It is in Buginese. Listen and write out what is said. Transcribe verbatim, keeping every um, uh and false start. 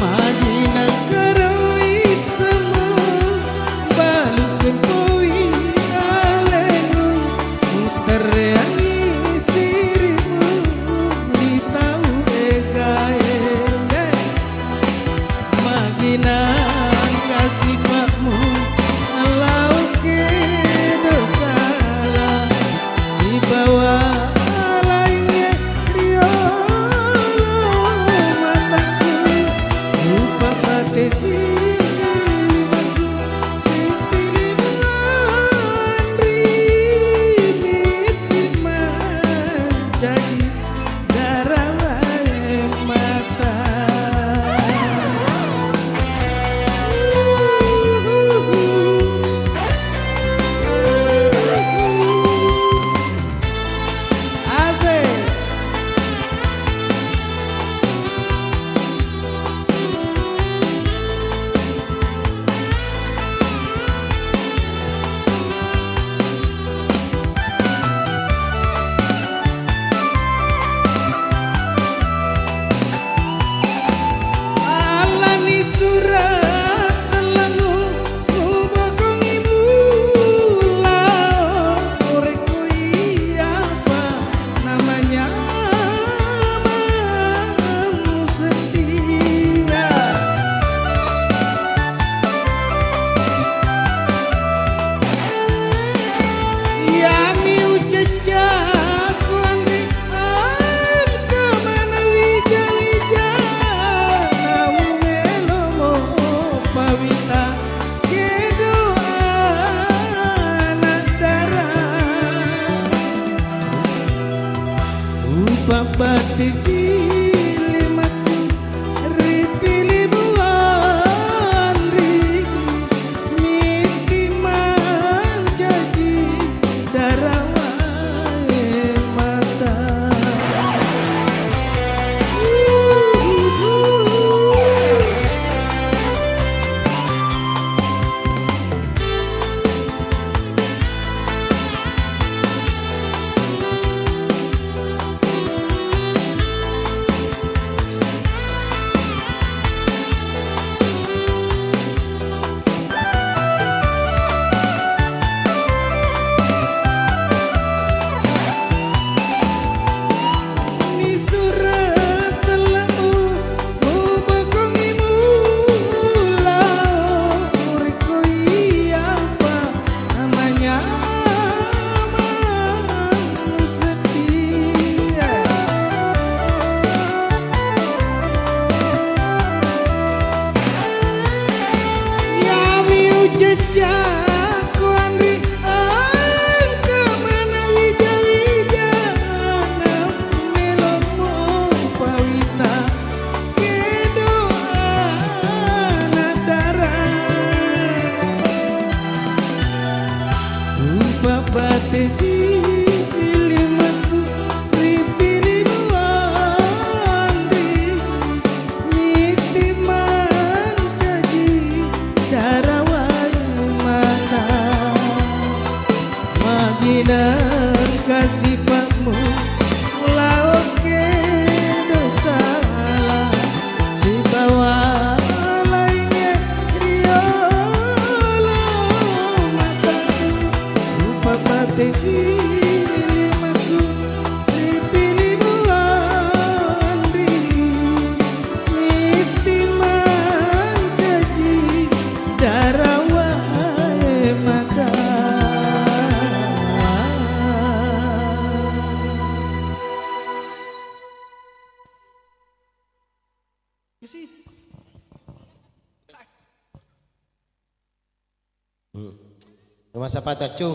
Majinang karoi semu, balu sempoi alemu, muterreangi sirimu ri tau egae. Maginangka sipa'mu, lao kedo sala, sibawa laingnge riolo mataku, rupa pate silimaku, pipilimu anri miti mancaji darawae mata. Asik. Alani surat tellennu, mubokongi mulao, rekko iyapa namanya setia. Iyami ucecca kuanri engka mana wija-wija, naung melomo pawita kedo anak dara. Upabbatti silimakku ripili buanri, miti mancaji darawae mata. Ni sura telle'mu, mubokongi mulao, rekko iyapa namanya manusia. Iyami ucecca kuanri engka mana wija-wija, namelomo pawita kedo anak dara. Upabbatti silimakku ripili buanri, miti mancaji darawae mata. Maginangka sipa'mu, lao kedo sala, sibawa laingnge riolo mataku, rupa pate silimakku, ripili buanri, miti mancaji darawae mata. Misi. Hmm. Rumah sapatu, Accu.